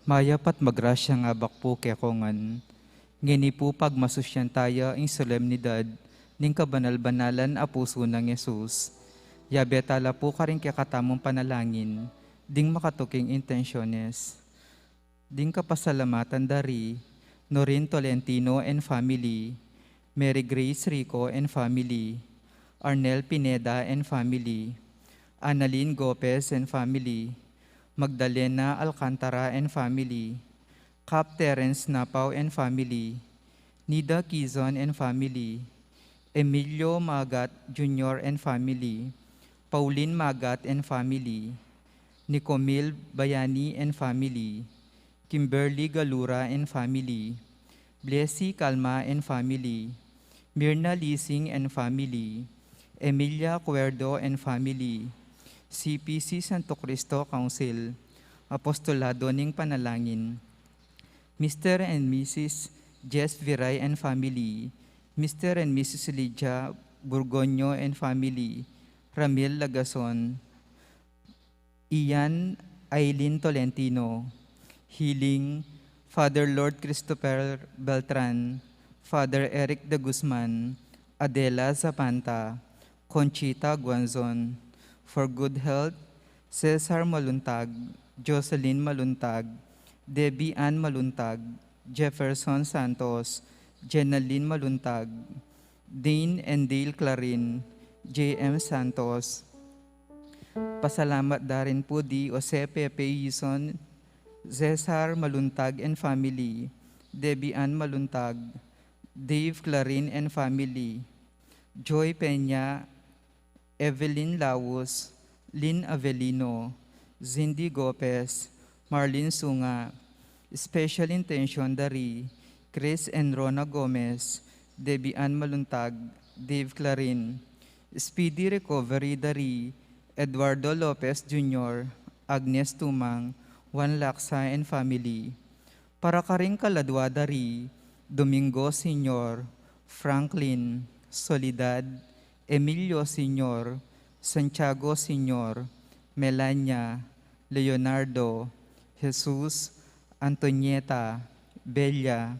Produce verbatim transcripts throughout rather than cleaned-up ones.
Mayap at magrasyang abak pu kekong ngan, ngeni pu pagmasusyan taya ing solemnidad ning kabanal-banalan a pusu nang Jesus. Yabe tala pu karing kekatamung panalangin ding makatuking intensyones. Ding kapasalamatan da ri Norin Tolentino and family, Mary Grace Rico and family, Arnel Pineda and family, Annalyn Gopez and family, Magdalena Alcantara and family, Cap Terence Napao and family, Nida Quizon and family, Emilio Magat Junior and family, Pauline Magat and family, Nicomil Bayani and family, Kimberly Galura and family, Blessy Calma and family, Mirna Lising and family, Emilia Cuerdo and family, C P C Santo Cristo Council, Apostolado ning Panalangin, Mister and Missus Jess Viray and family, Mister and Missus Lydia Burgoño and family, Ramil Lagason, Ian Aileen Tolentino, Healing, Father Lord Christopher Beltran, Father Eric de Guzman, Adela Zapanta, Conchita Guanzon, for good health, Cesar Maluntag, Jocelyn Maluntag, Debbie Ann Maluntag, Jefferson Santos, Jenaline Maluntag, Dean and Dale Clarin, J M Santos. Pasalamat da rin pu di Jose Pepe Yison, Cesar Maluntag and family, Debbie Ann Maluntag, Dave Clarin and family, Joy Peña, Evelyn Laus, Lynn Avelino, Zindy Gopez, Marlene Sunga. Special intention da ri Chris and Rona Gomez, Debbie Ann Maluntag, Dave Clarin. Speedy recovery da ri Eduardo Lopez Junior, Agnes Tumang, Juan Laksa and family. Para karing kaladua da ri Domingo Senior, Franklin, Soledad, Emilio Senior, Santiago Senior, Melania, Leonardo, Jesus, Antonieta, Bella,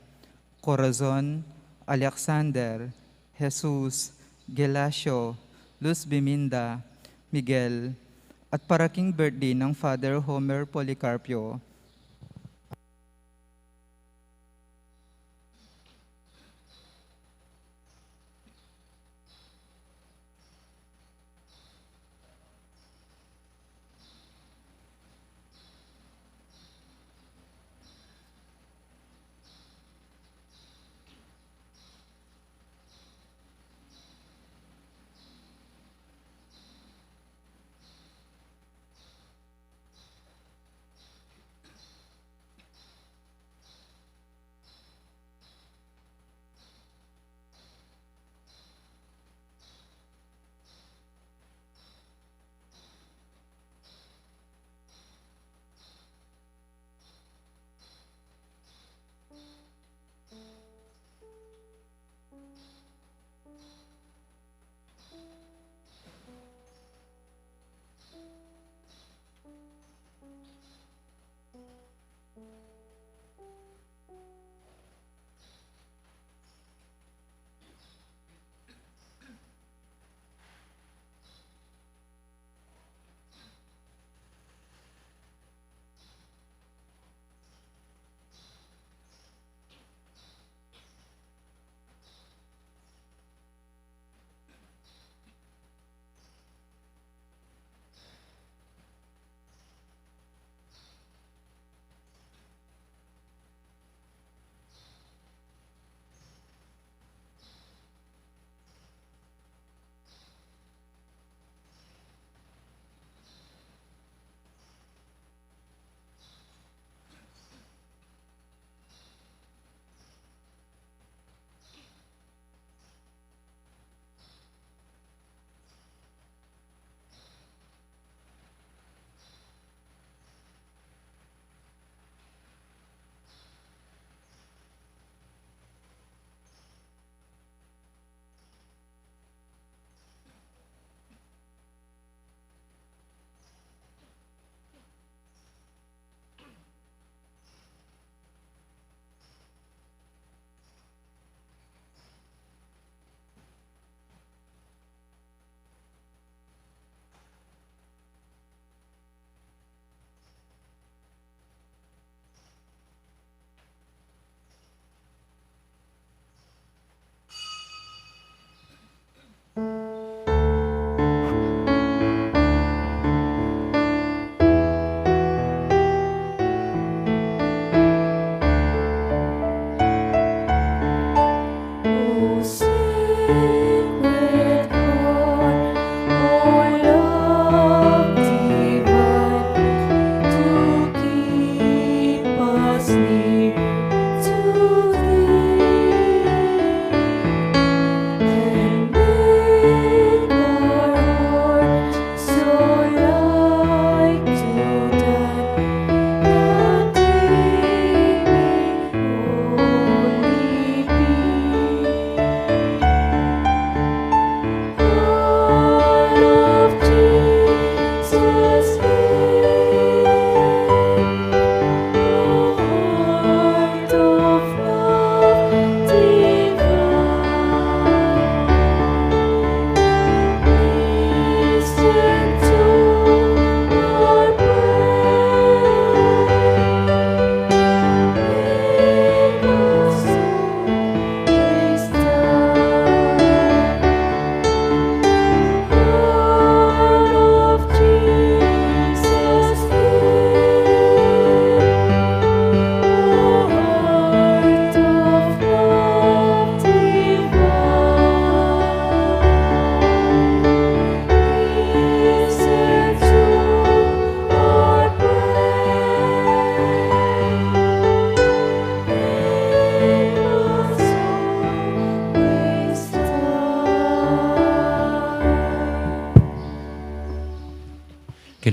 Corazon, Alexander, Jesus, Gelacio, Luz Biminda, Miguel, at para king birthday nang Father Homer Policarpio.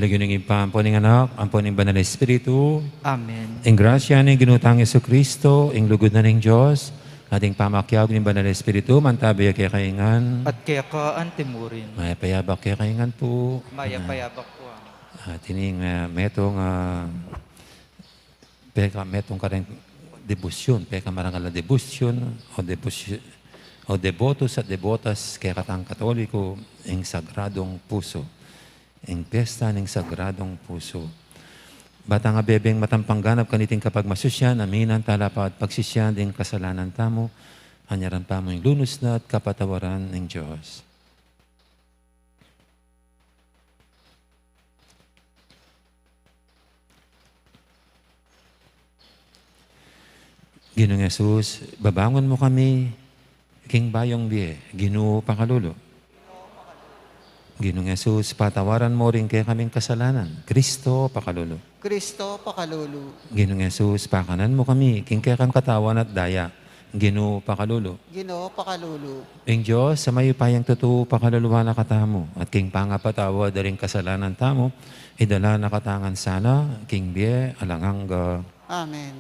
Lagyu ning Ibpa, ampo ning Anak, ampo ning Banal Espiritu. Amen. Ing grasya ning Ginu tang Jesucristo, ing lugud na ning Dios, at ing pamakiabe ning Banal Espiritu, mantabi ya kekayu ngan. At keka antimurin. Mayap a yabak kekayu ngan pu. Mayap a yabak pu. At ining, ah, metung, ah, peka metung kareng debosyon, peka marangal a debosyon, o debosyon, o debotos at debotas kekatang Katoliko, ing Sagradong Puso, ing piyesta ning Sagradong Puso. Ba tang abebeng matampang ganap kaniting kapagmasusyan, aminan tala pa at pagsisyan ding kasalanan tamu, anyaran pa mu ing lunus na at kapatawaran ning Dios. Ginung Jesus, babangun mu kami king bayung bie. Ginu, pakalulu. Ginung Jesus, patawaran mu ring kekaming kasalanan. Kristo, pakalulu. Kristo, pakalulu. Ginung Jesus, pakanan mu kami king kekang katawan at daya. Ginu, pakalulu. Ginu, pakalulu. Ing Dios a mayupayang tutu, pakaluluan na katamu, at king pangapatawad da ring kasalanan tamu, idala na katamu ngan sana king bie alang angga. Amen.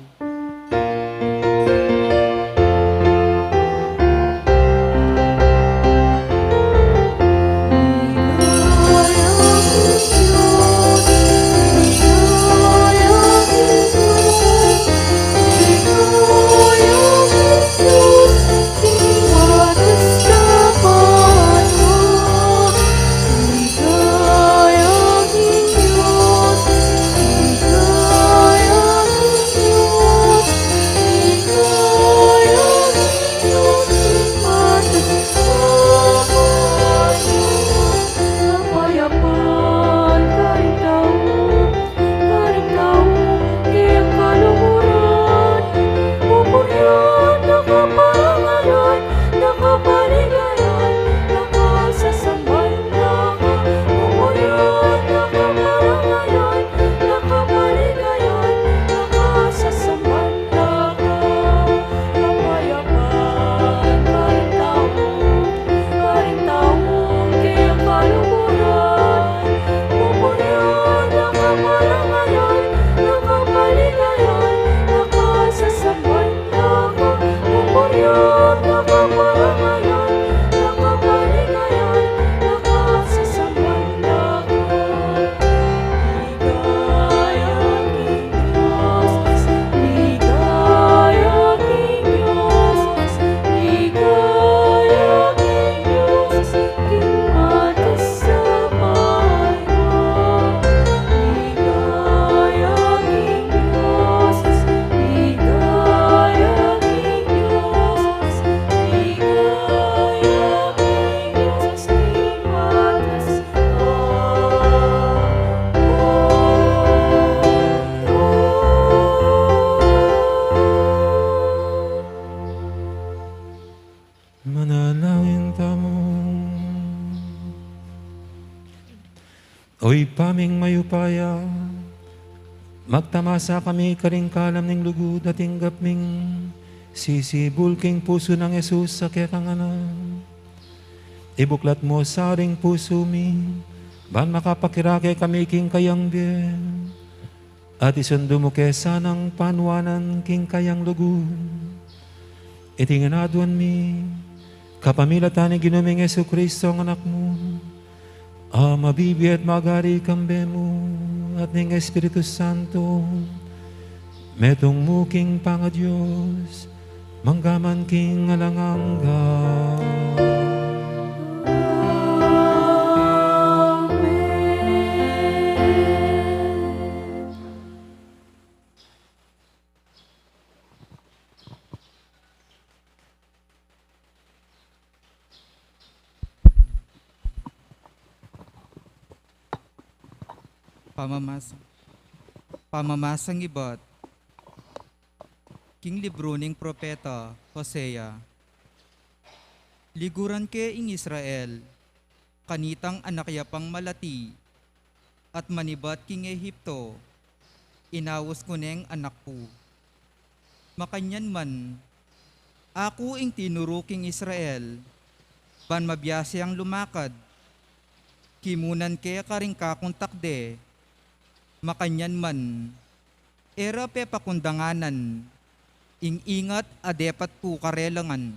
Manalangin tamu. O Ibpa ming mayupaya, magtamasa kami karing kalam ning lugud at ing gapming sisibul king pusu nang Jesus a kekang Anak. Ibuklat mu sa ring pusu mi, ban makapakirake kami king kayang bie. At isundu mu ke sanang panuanan king kayang lugud. Iti ngan aduan mi, kapamilatan ning Ginu ming Jesucristo a Anak mu, a mabibie at magari kambe mu, at ning Espiritu Santo, metung mu king pangaDios, mangga man king alang angga. Amen. Pamamasa. Pamamasang ibat king libru ning propeta Hosea. Liguran ke ing Israel, kanitang anak ya pang malati, at manibat king Egipto, inaus ku neng anak ku. Makanyan man, aku ing tinuru king Israel, ban mabiasa yang lumakad. Kimunan ke karing kakung takde, Makanyan man, e ra pepakundanganan ing ingat a depat ku karelang.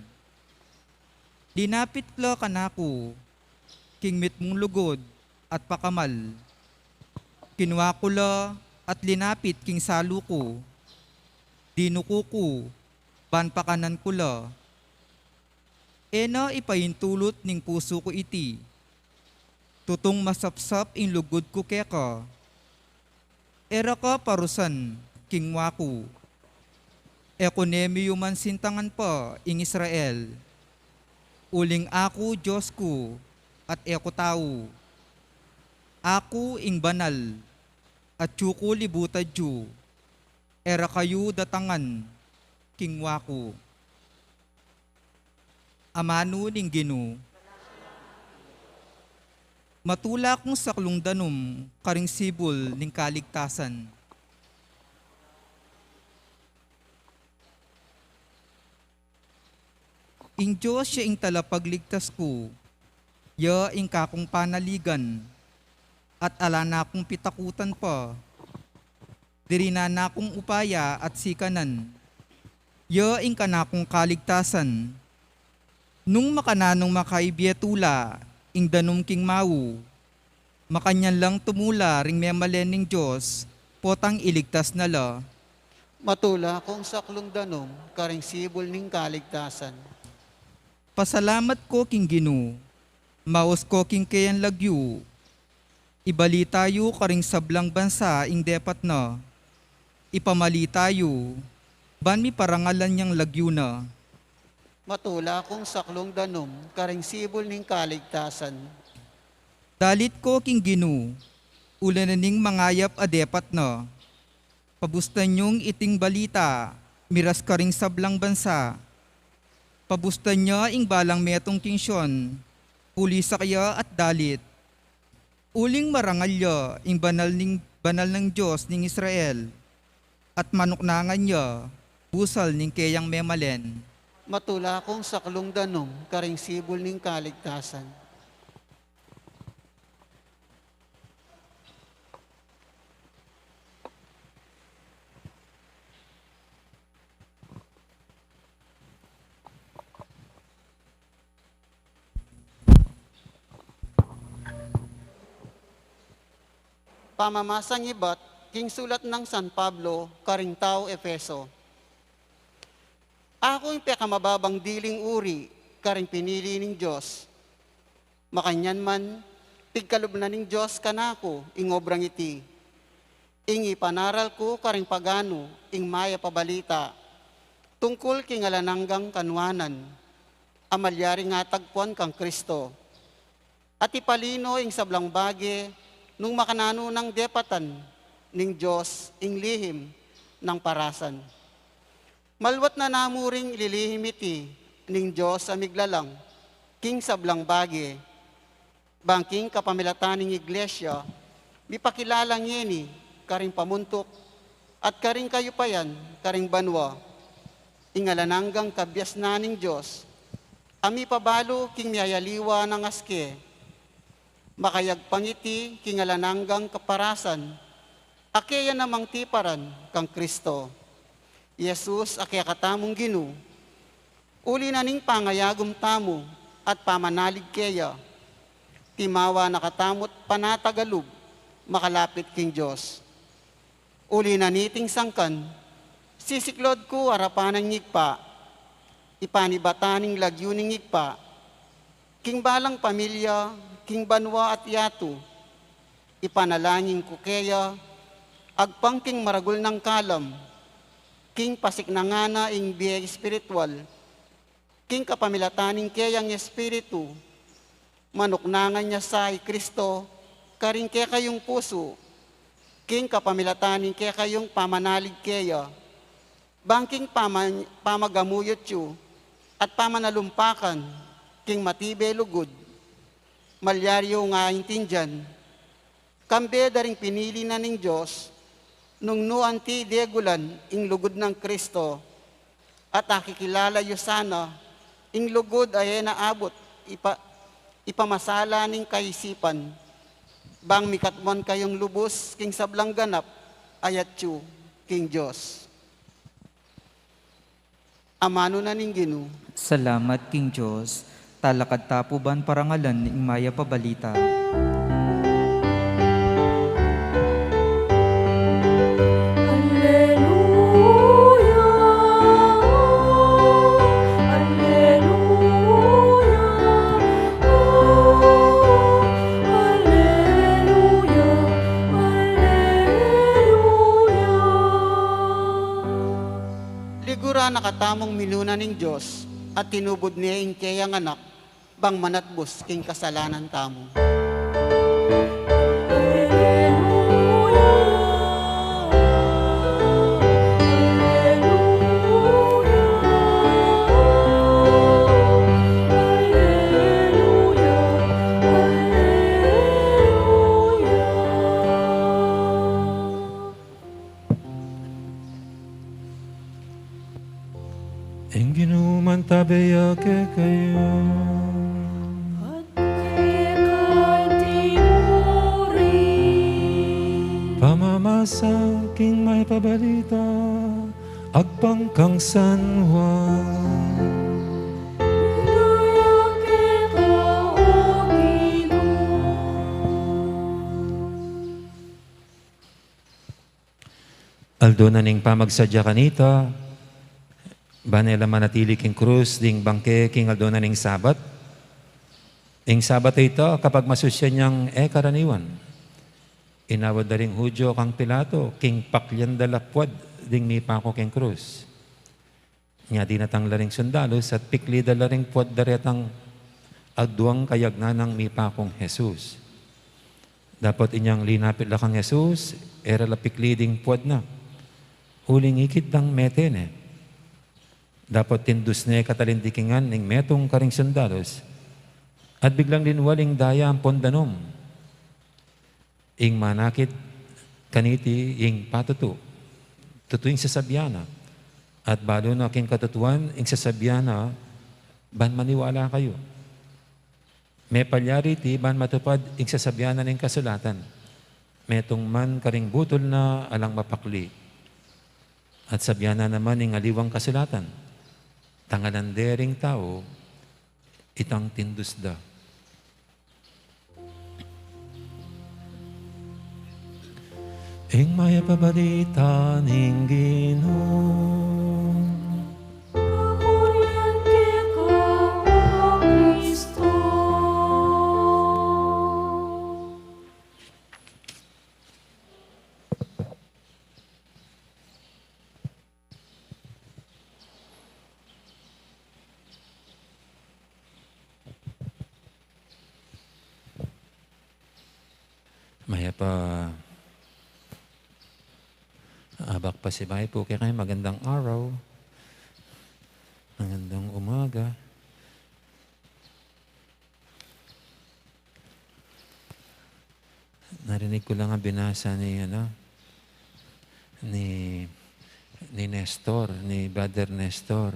Linapit la kanaku king mitmung lugud at pakamal. Kinua ku la at linapit king salu ku. Dinuku ku ban pakanan ku la. E na ipaintulut ning pusu ku iti. Tutung masapsap ing lugud ku keka. E ra ka parusan king waku. E ku ne miyuman sintangan pa ing Israel. Uling aku Dios ku at e ku tau. Aku ing banal, atyu ku libutad yu. E ra kayu datangan king waku. Amanu ning Ginu. Matula kung saklung danum karing sibul ning kaligtasan. Ing Dios ya ing talapagligtas ku, ya ing kakung panaligan, at ala na kung pitakutan pa. Dirinan na kung upaya at sikanan, ya ing kanakung kaligtasan. Nung makananung makaibie tula ing danum king mau, makanyan lang tumula ring memalen ning Dios, potang iligtas na la. Matula kung saklung danum karing sibul ning kaligtasan. Pasalamat ko king Ginu, maus ko king keyang lagyu. Ibalita yu karing sablang bansa ing depat na. Ipamalita yu, ban miparangalan yang lagyu na. Matula kung saklung danum karing sibul ning kaligtasan. Dalit ko king Ginu, uli na ning mangayap a depat na. Pabustan yung iting balita miras karing sablang bansa. Pabustan ya ing balang metung king Sion, uli sakya at dalit. Uling marangal ya ing banal ning, banal nang Dios ning Israel, at manuknangan ya busal ning keyang memalen. Matula kung saklung danum karing sibul ning kaligtasan. Pamamasang ibat king sulat nang San Pablo karing tau Efeso. Aku ing pekamababang diling uri karing pinili ning Dios. Makanyan man, pigkalub na ning Dios kanaku ing obrang iti. Ing ipanaral ku karing paganu ing mayap a balita tungkul king alang anggang kanuanan a malyaring atagpuan kang Kristo. At ipalino ing sablang bage nung makananu nang depatan ning Dios ing lihim nang parasan. Maluat na namu ring ililihim iti ning Dios a miglalang king sablang bage, bang king kapamilatan ning Iglesia, mipakilala ngeni karing pamuntuk at karing kayupayan karing banua, ing alang anggang kabiasnan ning Dios, a mipabalu king miyayaliwa nang aske, makayagpang iti king alang anggang kaparasan, a keya namang tiparan kang Kristo Jesus a kekatamung Ginu. Uli na ning pangayagum tamu at pamanalig keya, timawa na katamu't panatag a lub makalapit king Dios. Uli na niting sangkan, sisiklod ku arapan ning Ibpa, ipanibatan ing lagyu ning Ibpa, king balang pamilya, king banua at yatu, ipanalangin ku keya, agpang king maragul nang kalam, king pasiknangan na ing bie espiritual, king kapamilatan ning keyang Espiritu, manuknangan ya sa i Kristo karing kekayung pusu, king kapamilatan ning kekayung pamanalig keya, bang king pama-, pamagamuyut yu at pamanalumpakan king matibe lugud, malyari yu ngang aintindian, kambe da ring pinili na ning Dios, nung nu anti degulan ing lugud nang Kristo, at akikilala yu sana ing lugud a e na abut ipa-, ipamasala ning kaisipan, bang mikatmuan kayung lubus king sablang ganap a yatsu king Dios. Amanu na ning Ginu. Salamat king Dios. Talakad ta pu ban parangalan ing mayap a balita. Alleluia, alleluia, alleluia, alleluia. Liguran na katamung minuna ning Dios at tinubud ne ing keyang anak bang manatbus king kasalanan tamu. Ing Ginu mantabe ya kekayu. At keka mu rin. Pamamasa king mayap a balita agpang kang San Juan. Daya keka, O Ginu. Aldo na ning pamagsadya kanita, ban e la manatili king krus ding bangke king aldo na ning Sabat. Ing Sabat a ita, kapagmasusyan yang e karaniwan, inawad da ring Judio kang Pilato king paklian da la puad ding mipaku king krus. Nya dinatang la ring sundalus at pikli da la ring puad da retang aduang kayagnan nang mipakung Jesus. Dapot inyang linapit la kang Jesus, e ra la pikli ding puad na, uling ikit dang mete ne. Dapot tindus ne katalindikingan ning metung karing sundalus, at biglang linwal ing daya ampon danum. Ing manakit kaniti ing patutu, tutu ing sasabian na, at balu na king katutuan ing sasabian na, ban maniwala kayu. Mepalyari iti ban matupad ing sasabian na ning kasulatan, metung man karing butul na alang mapakli. At sabian na naman ing aliwang kasulatan, tangalan de ring tau itang tindus da. Ing mayap a balita ning Ginu. Kapurian keka, O Kristo. Mayap a abak pasibayu pu kekayu, magandang araw, magandang umaga. Narinig ko lang ang binasa ni, ano, ni, ni Nestor, ni Brother Nestor.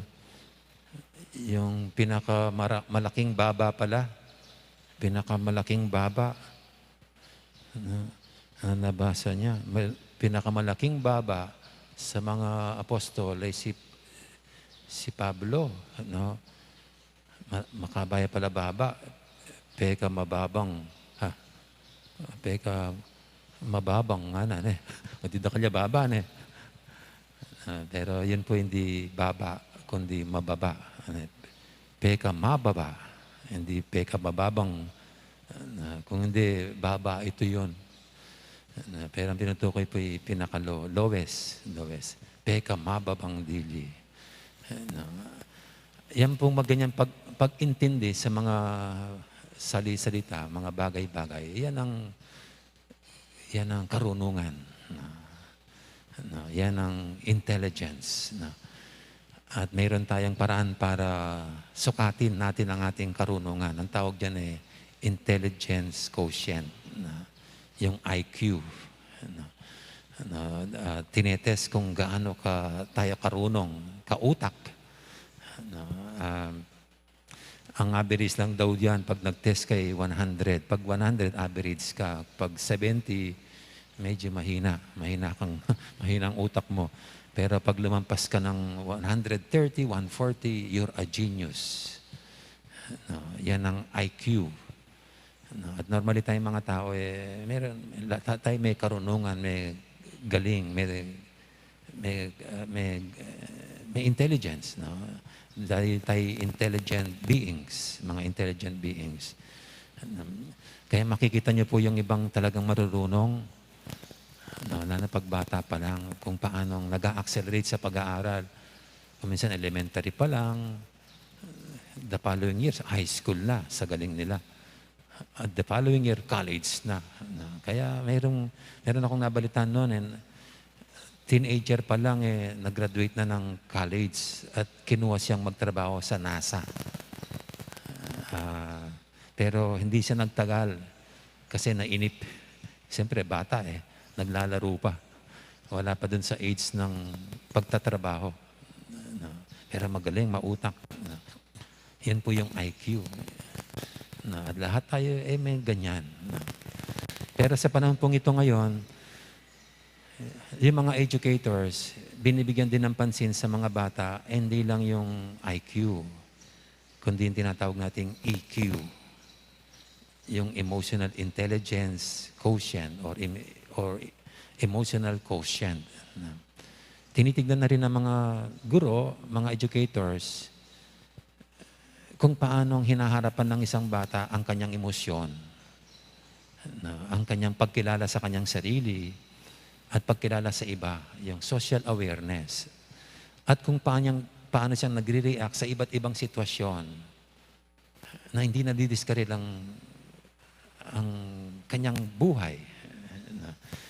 Yung pinaka mara-, malaking baba pala. Pinakamalaking baba. Ano, ang nabasa niya. Mal-, pinakamalaking baba sa mga apostol ay si, si Pablo, ano? Ma-, makabaya pala baba, peka mababang, ha? Peka mababang, ngana, ne? O di da kalya baba, ne? Ah, pero yun po hindi baba, kundi mababa. Ano, peka mababa, hindi peka mababang. Ah, kung hindi, baba, ito yun. Ano, pero ang tinutukoy po ay pinaka-low, lowest, lowest. Peka mababang dili. Ano, yan pong maganyan pag-, pag-intindi sa mga sali-salita, mga bagay-bagay. Yan ang, yan ang karunungan. Ano, yan ang intelligence. Ano. At mayroon tayong paraan para sukatin natin ang ating karunungan. Ang tawag diyan ay intelligence quotient, no? Yung I Q, no? Ano, ah, tinetest kung gaano ka, tayo karunong, kautak. Ano, um, Ang average lang daw diyan pag nag-test kay one hundred. Pag one hundred, average ka. Pag seventy, medyo mahina. Mahina kang, mahina ang utak mo. Pero pag lumampas ka ng one hundred thirty, one forty, you're a genius. No, yan ang I Q. No, at normally tayong mga tao, eh, meron, lahat tayo may karunungan, may galing, may, may, ah, may, ah, may intelligence, no? Dahil tayo intelligent beings, mga intelligent beings. Um, kaya makikita niyo po yung ibang talagang marurunong, no, lalo na pag bata pa lang, kung paanong nag-a-accelerate sa pag-aaral. Kung minsan elementary pa lang, the following year, high school na, sa galing nila. At the following year, college na, no? Kaya mayroong, meron akong nabalitaan noon, eh, teenager pa lang, eh, nag-graduate na ng college at kinuha siyang magtrabaho sa NASA. Ah, pero hindi siya nagtagal kasi nainip. Siyempre, bata eh, naglalaro pa. Wala pa dun sa age ng pagtatrabaho. No? Pero magaling, mautak. No? Yan po yung I Q. No? At lahat tayo eh may ganyan. No? Pero sa panahon pong ito ngayon, yung mga educators, binibigyan din ng pansin sa mga bata, eh, hindi lang yung I Q, kundi yung tinatawag nating E Q, yung emotional intelligence quotient or em-, or emotional quotient. No? Tinitignan na rin ng mga guro, mga educators, kung paano ang hinaharapan ng isang bata ang kanyang emosyon, no? Ang kanyang pagkilala sa kanyang sarili at pagkilala sa iba, yung social awareness. At kung paano, paano siyang nagre-react sa iba't ibang sitwasyon na hindi nadidiskaril ang, ang kanyang buhay.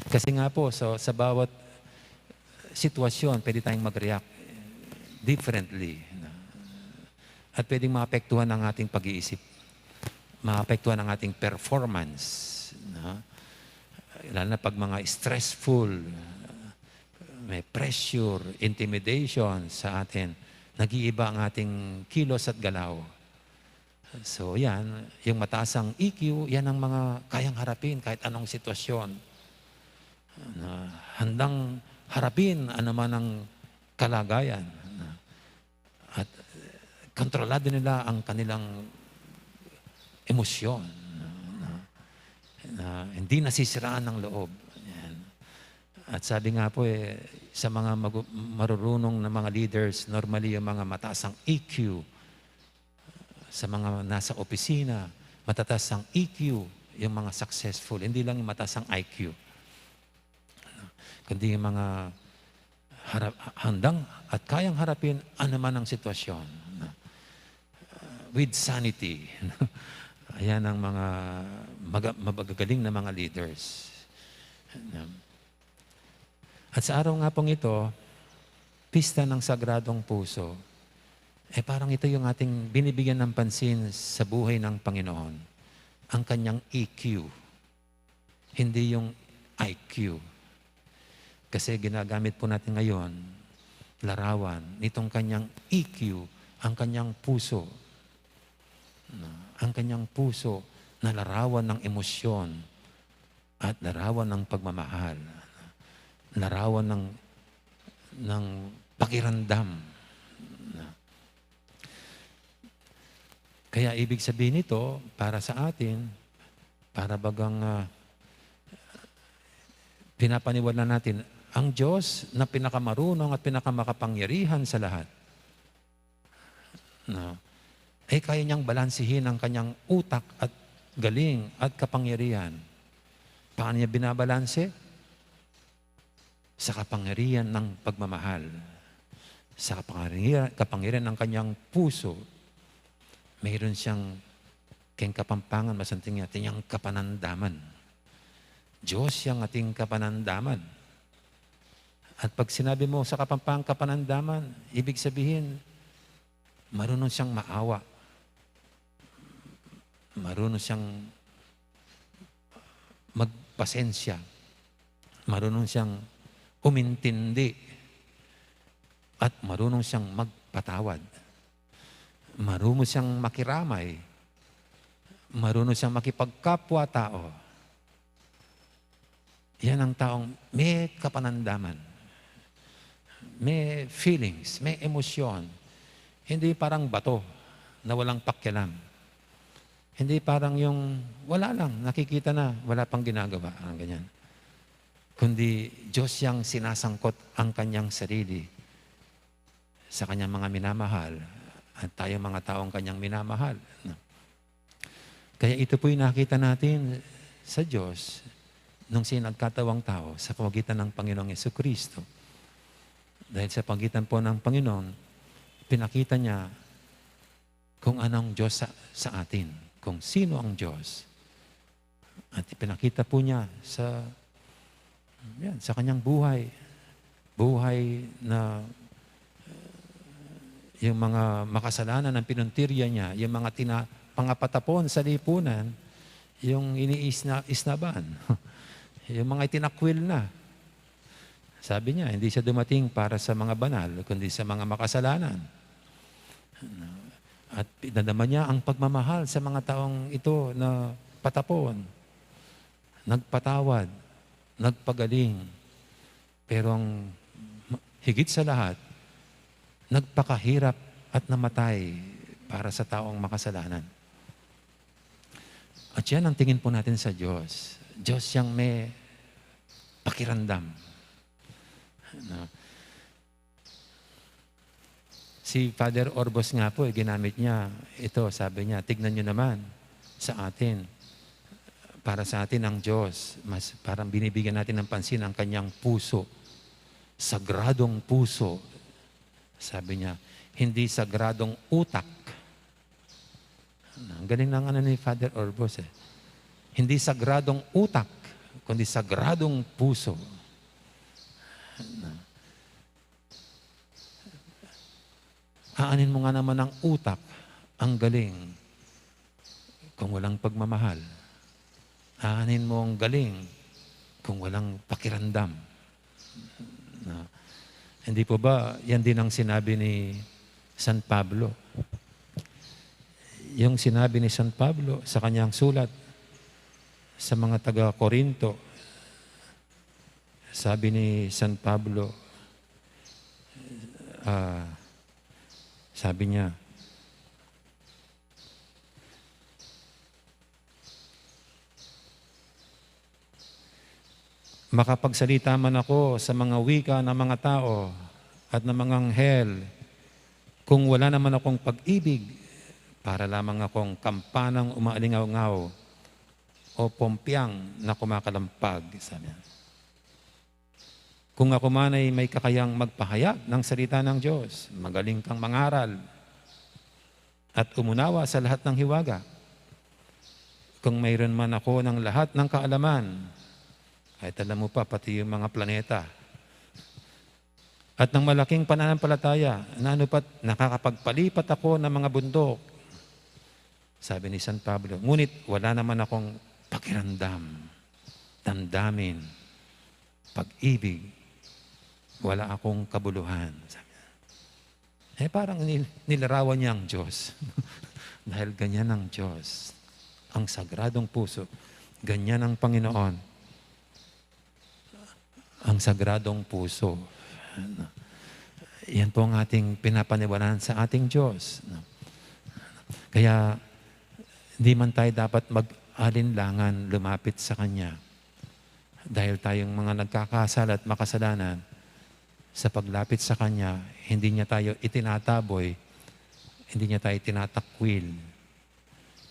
Kasi nga po, so, sa bawat sitwasyon, pwede tayong mag-react differently. At pwedeng maapektuhan ang ating pag-iisip, maapektuhan ang ating performance. Lalo na pag mga stressful, may pressure, intimidation sa atin, nag-iiba ang ating kilos at galaw. So yan, yung mataas ang E Q, yan ang mga kayang harapin kahit anong sitwasyon. Na handang harapin anuman ang kalagayan. At kontrolado nila ang kanilang emosyon. Na, na hindi nasisiraan ng loob. Yan. At sabi nga po eh, sa mga magu-, marurunong na mga leaders, normally yung mga mataas ang E Q, sa mga nasa opisina, matataas ang E Q, yung mga successful, hindi lang yung mataas ang I Q. Kundi yung mga harap, handang at kayang harapin anuman ang sitwasyon. With sanity. Ayan ang mga maga-, magagaling na mga leaders. At sa araw nga pong ito, Pista ng Sagradong Puso, eh parang ito yung ating binibigyan ng pansin sa buhay ng Panginoon, ang kanyang E Q, hindi yung I Q. Kasi ginagamit po natin ngayon, larawan, nitong kanyang E Q, ang kanyang puso. No? Ang kanyang puso na larawan ng emosyon at larawan ng pagmamahal, larawan ng, ng pakiramdam. Kaya ibig sabihin nito, para sa atin, para bagang, ah, pinapaniwala natin, ang Diyos na pinakamarunong at pinakamakapangyarihan sa lahat, no? Eh, kaya niyang balansehin ang kanyang utak at galing at kapangyarihan. Paano niya binabalanse? Sa kapangyarihan ng pagmamahal. Sa kapangyarihan, kapangyarihan ng kanyang puso. Mayroon siyang, keng Kapampangan, masanting niya, atin yang kapanandaman. Diyos yang ating kapanandaman. At pag sinabi mo sa Kapampangan kapanandaman, ibig sabihin, marunong siyang maawa. Marunong siyang magpasensya. Marunong siyang umintindi. At marunong siyang magpatawad. Marunong siyang makiramay. Marunong siyang makipagkapwa-tao. Yan ang taong may kapanandaman, may feelings, may emosyon. Hindi parang bato na walang pakialam. Hindi parang yung wala lang, nakikita na, wala pang ginagawa, parang ganyan. Kundi Diyos yang sinasangkot ang kanyang sarili sa kanyang mga minamahal at tayo mga taong kanyang minamahal, no? Kaya ito po'y nakita natin sa Diyos nung siya nagkatawang tao sa pamagitan ng Panginoong Jesucristo. Dahil sa pagitan po ng Panginoon, pinakita niya kung anong Diyos sa, sa atin, kung sino ang Diyos. At ipinakita po niya sa, yan, sa kanyang buhay. Buhay na, uh, yung mga makasalanan ang pinuntirya niya, yung mga tina-, mga patapon sa lipunan, yung iniisna-, isnaban, yung mga itinakwil na. Sabi niya, hindi siya dumating para sa mga banal, kundi sa mga makasalanan. At pinadama niya ang pagmamahal sa mga taong ito na patapon, nagpatawad, nagpagaling. Pero ang higit sa lahat, nagpakahirap at namatay para sa taong makasalanan. At yan ang tingin po natin sa Diyos. Diyos yang may pakiramdam. No? Si Father Orbos nga po, eh, ginamit niya ito, sabi niya, "Tignan niyo naman sa atin. Para sa atin ang Diyos, mas parang binibigyan natin ng pansin ang kanyang puso. Sagradong puso." Sabi niya, "Hindi sagradong utak." Ang galing ng ano ni Father Orbos, eh. "Hindi sagradong utak, kundi sagradong puso." Aanin mo nga naman ang utak, ang galing, kung walang pagmamahal. Aanin mo ang galing kung walang pakiramdam. No? Hindi po ba yan din ang sinabi ni San Pablo? Yung sinabi ni San Pablo sa kanyang sulat sa mga taga-Corinto, sabi ni San Pablo, ah, sabi niya, "Makapagsalita man ako sa mga wika ng mga tao at ng mga anghel, kung wala naman akong pag-ibig, para lamang akong kampanang umaalingaw-ngaw o pompyang na kumakalampag," sabi niya. "Kung ako man ay may kakayang magpahayag ng salita ng Diyos, magaling kang mangaral at umunawa sa lahat ng hiwaga, kung mayroon man ako ng lahat ng kaalaman," kahit alam mo pa, pati yung mga planeta, "at ng malaking pananampalataya, na ano pa't nakakapagpalipat ako ng mga bundok," sabi ni San Pablo, "ngunit wala naman akong pakiramdam, damdamin, pag-ibig, wala akong kabuluhan," sabi niya. Eh, parang nil-, nilarawan niya ang Diyos. Dahil ganyan ang Diyos. Ang sagradong puso, ganyan ang Panginoon. Ang sagradong puso. Yan po ang ating pinapaniwalaan sa ating Diyos. Kaya, di man tayo dapat mag-alinlangan lumapit sa Kanya. Dahil tayong mga nagkakasala at makasalanan, sa paglapit sa Kanya, hindi Niya tayo itinataboy, hindi Niya tayo tinatakwil,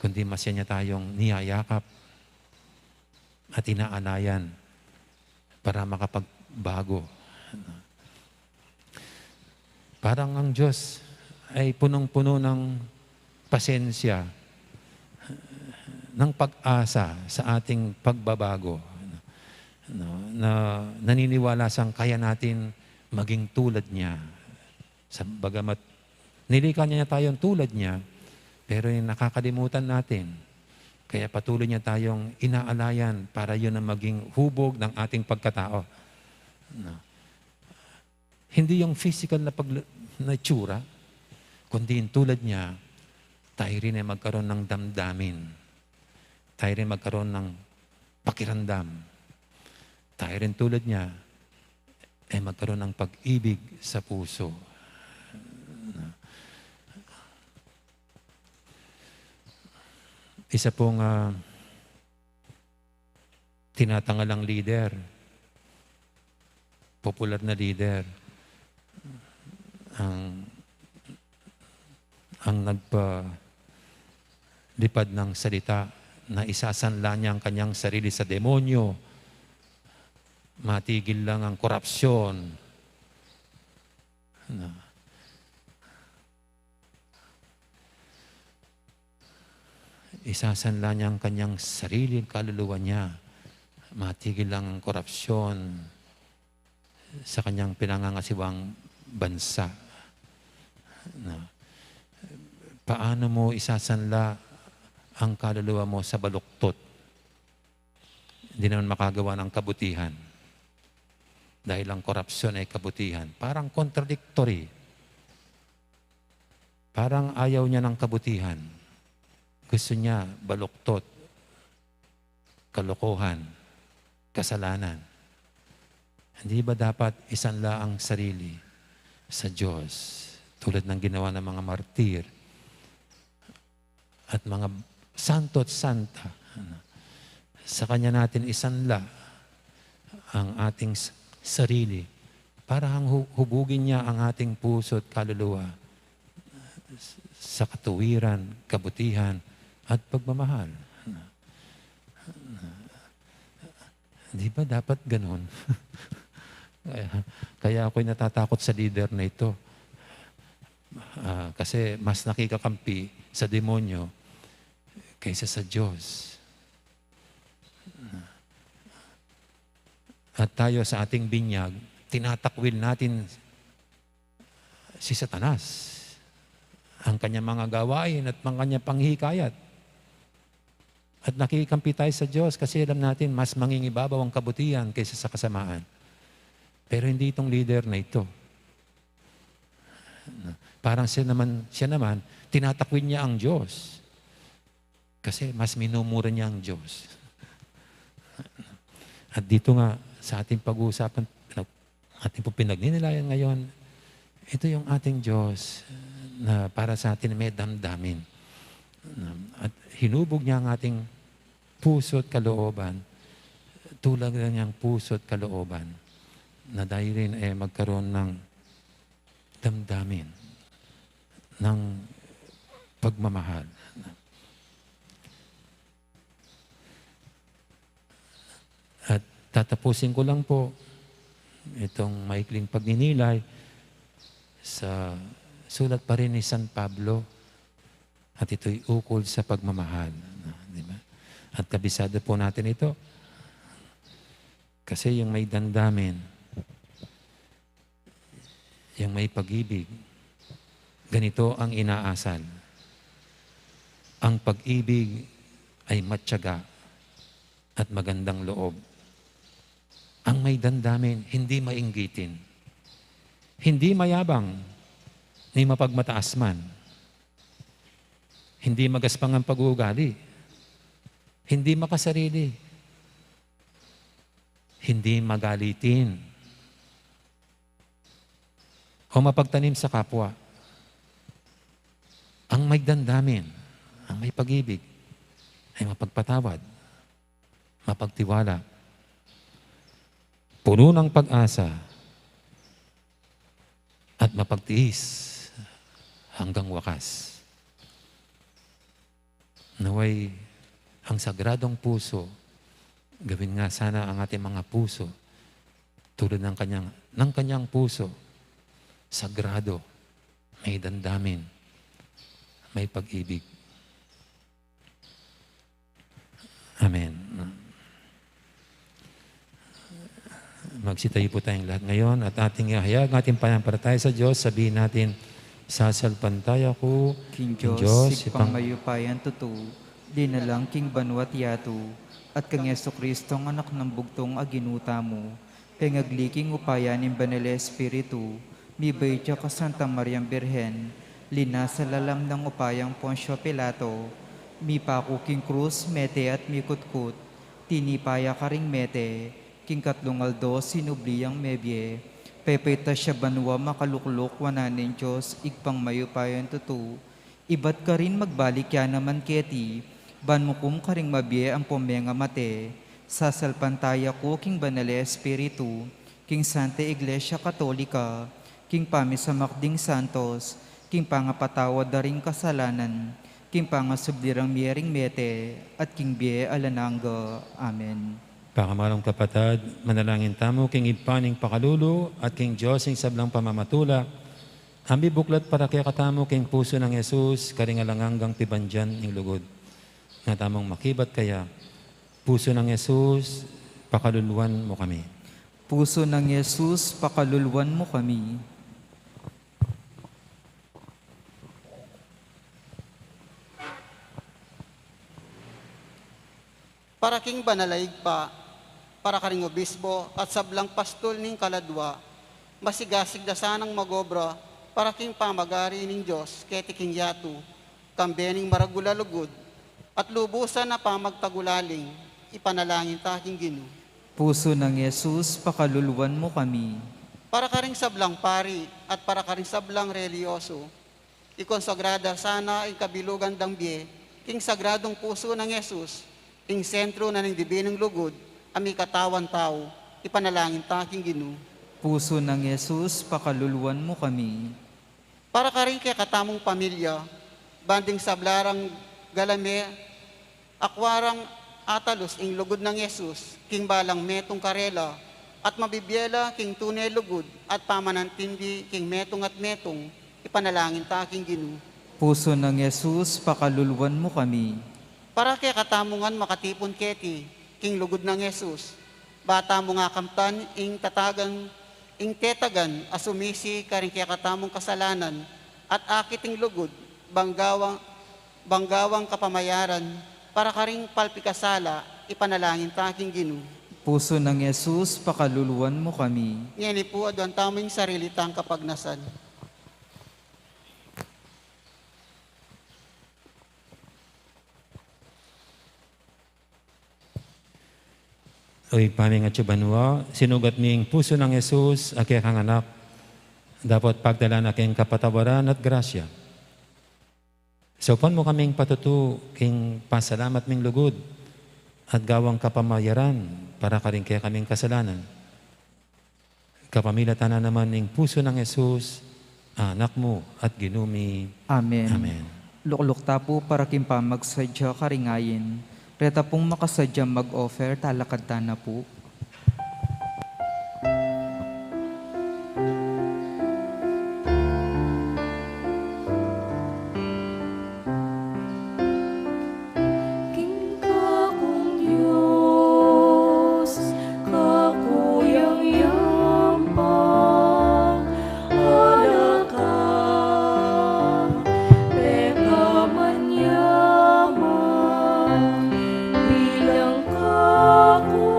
kundi mas Niya tayong niyayakap at inaalayan para makapagbago. Parang ang Diyos ay punong-puno ng pasensya, ng pag-asa sa ating pagbabago, no, na naniniwala siyang kaya natin maging tulad niya. Sa, bagamat nilikha niya tayong tulad niya, pero yung nakakalimutan natin, kaya patuloy niya tayong inaalayan para yun ang maging hubog ng ating pagkatao. No? Hindi yung physical na pag-, na itsura, kundi yung tulad niya, tayo rin ay magkaroon ng damdamin. Tayo rin magkaroon ng pakiramdam. Tayo rin tulad niya ay magkaroon ng pag-ibig sa puso. Isa pong, ah, tinatangalang lider, popular na lider, ang, ang nagpalipad ng salita na isasanla niya ang kanyang sarili sa demonyo, matigil lang ang korupsyon. Na, isasanla niya ang kanyang sarili, kaluluwa niya. Matigil lang ang korupsyon sa kanyang pinangangasiwang bansa. Na, paano mo isasanla ang kaluluwa mo sa baluktot? Hindi naman makagawa ng kabutihan. Dahil ang korupsyon ay kabutihan. Parang contradictory. Parang ayaw niya ng kabutihan. Gusto niya baluktot, kalokohan, kasalanan. Hindi ba dapat isanla ang sarili sa Diyos, tulad ng ginawa ng mga martir at mga santo at santa? Sa Kanya natin isanla ang ating s-, sarili para hang hu-, hubugin niya ang ating puso at kaluluwa sa katuwiran, kabutihan, at pagmamahal. Di ba dapat ganun? Kaya, kaya ako'y natatakot sa lider na ito. Ah, kasi mas nakikakampi sa demonyo kaysa sa Diyos. At tayo sa ating binyag, tinatakwil natin si Satanas, ang kanyang mga gawain at ang kanyang panghikayat. At nakikampi tayo sa Diyos kasi alam natin mas mangingibabaw ang kabutihan kaysa sa kasamaan. Pero hindi itong leader na ito. Parang siya naman, siya naman, tinatakwil niya ang Diyos. Kasi mas minumura niya ang Diyos. At dito nga, sa ating pag-uusapan, pinag-, ating pong pinagninilayan ngayon, ito yung ating Diyos na para sa atin may damdamin. At hinubog niya ang ating puso at kalooban. Tulad na niyang puso at kalooban na tayo rin, eh, magkaroon ng damdamin ng pagmamahal. At tatapusin ko lang po itong maikling pagninilay sa sulat pa rin ni San Pablo, at ito'y ukol sa pagmamahal. Di ba? At kabisado po natin ito, kasi yung may damdamin, yung may pag-ibig, ganito ang inaasal. Ang pag-ibig ay matyaga at magandang loob. Ang may damdamin, hindi mainggitin, hindi mayabang, ni mapagmataas man, hindi magaspang ang pag-uugali, hindi makasarili, hindi magalitin, o mapagtanim sa kapwa. Ang may damdamin, ang may pag-ibig, ay mapagpatawad, mapagtiwala, puno ng pag-asa, at mapagtiis hanggang wakas. Naway, ang sagradong puso, gawin nga sana ang ating mga puso tulad ng kanyang, ng kanyang puso, sagrado, may damdamin, may pag-ibig. Amen. Magsitayo po tayong lahat ngayon at ating ihayag ating pananampalataya sa Diyos. Sabihin natin, "Sasalpantaya ku king Diyos, Diyos, Ibpang ipang mayupayang tutu, dinalang king banua't yatu, at kang Jesucristong Anak nang bugtung a Ginu tamu, pengagli king upaya ning Banal a Espiritu, mibait ya kang Santa Mariang Birhen, Linasa la la nang upayang Poncio Pilato, mipaku king krus, mete at mikutkut, tinipa ya karing mete, king katlung aldo sinubli yang mebie, pepaitas ya banua, makalukluk wanan ning Dios, Ibpang mayupayang tutu, ibat karin magbalik ya naman keti, ban mukum karing mabie ampong mengamate, sasalpantaya ku king Banal a Espiritu, king Santa Iglesia Katolika, king pamisamak ding santos, king pangapatawad da ring kasalanan, king pangasubli rang mie ring mete, at king bie alang angga. Amen. Pakamalam kapatad, manalangin tamu king Ibpa ning pakalulu at king Dios ning sablang pamamatula, a mibuklat para kekatamu king pusu nang Jesus, karing alang anggang pibandian ning lugud. Nga tamung makibat kaya, pusu nang Jesus, pakaluluan mu kami. Pusu nang Jesus, pakaluluan mu kami. Para king Banal a Ibpa, para karing obispo at sablang pastul ning kaladua, masigasig da sanang magobra para king pamagari ning Dios keti king yatu, kambe ning maragul a lugud, at lubusan a pamagtagulaling, ipanalangin ta king Ginu. Pusu nang Jesus, pakaluluan mu kami. Para karing sablang pari at para karing sablang reliyoso, ikonsagrada sana ing kabilugan dang bie king sagradung pusu nang Jesus, ing sentru na ning dibinung lugud a mikatawan tau, ipanalangin ta king Ginu. Pusu nang Jesus, pakaluluan mu kami. Para karing kekatamung pamilya, ban ding sabla rang galame, akua rang atalus ing lugud nang Jesus king balang metung karela, at mabibie la king tune lugud at pamanantindi king metung at metung, ipanalangin ta king Ginu. Pusu nang Jesus, pakaluluan mu kami. Para kekatamu ngan makatipun keti king lugud nang Jesus, ba tamu ngan kamtan ing tatagan, ing tetagan a sumisi karing kekatamung kasalanan, at akit ing lugud, bang gawang, bang gawang kapamayaran para karing palpikasala, ipanalangin ta king Ginu. Pusu nang Jesus, pakaluluan mu kami. Ngeni pu, aduan tamu ing sarili tang kapagnasan. O Ibpa ming atsu banua, sinugat mi ing pusu nang Jesus a kekang Anak, dapot pagdalan na king kapatawaran at grasya. Saupan mu kaming patutu king pasalamat ming lugud at gawang kapamayaran para karing kekaming kasalanan. Kapamilatan na naman ning pusu nang Jesus, Anak mu at Ginu mi. Amen. Amen. Lukluk ta pu para king pamagsadya karing ayin. Reta pung makasadya mag-offer, talakad ta na pu. King Kakung Dios, Kaku yang yampang, ala ka pekamanyaman, bilang Kaku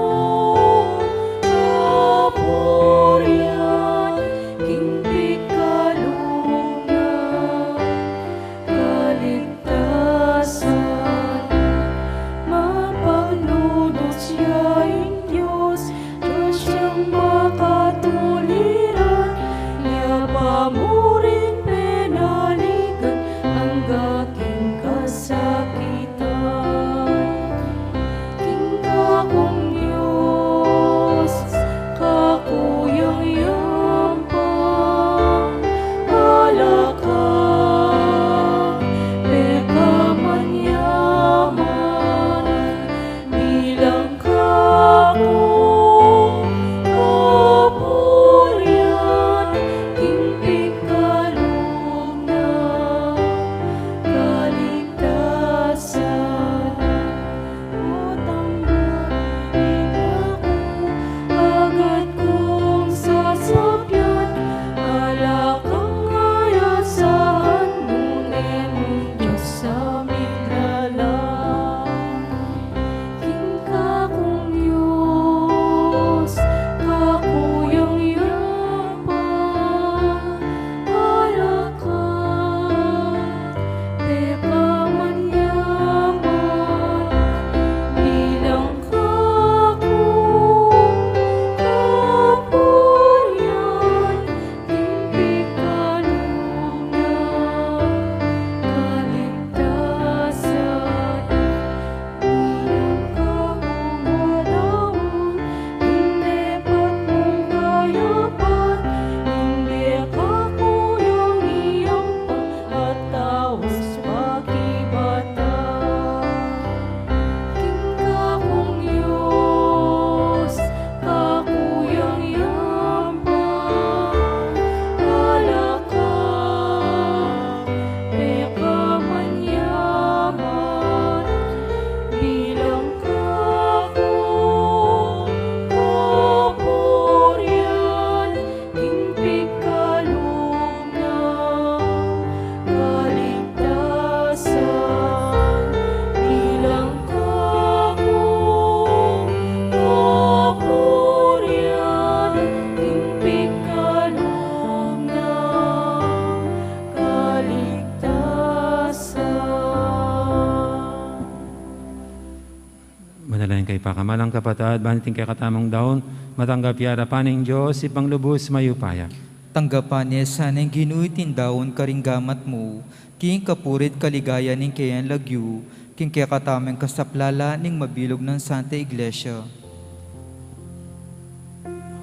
Pakamalan kapatad, ban iting kekatamung daun matanggap ya arapan ning Dios, Ibpang lubus mayupaya. Tanggapan na sana ning Ginu iting daun karing gamat mu, king kapurian at kaligayan ning keyang lagyu, king kekatamung kasaplalan ning mabilug nang Santa Iglesia.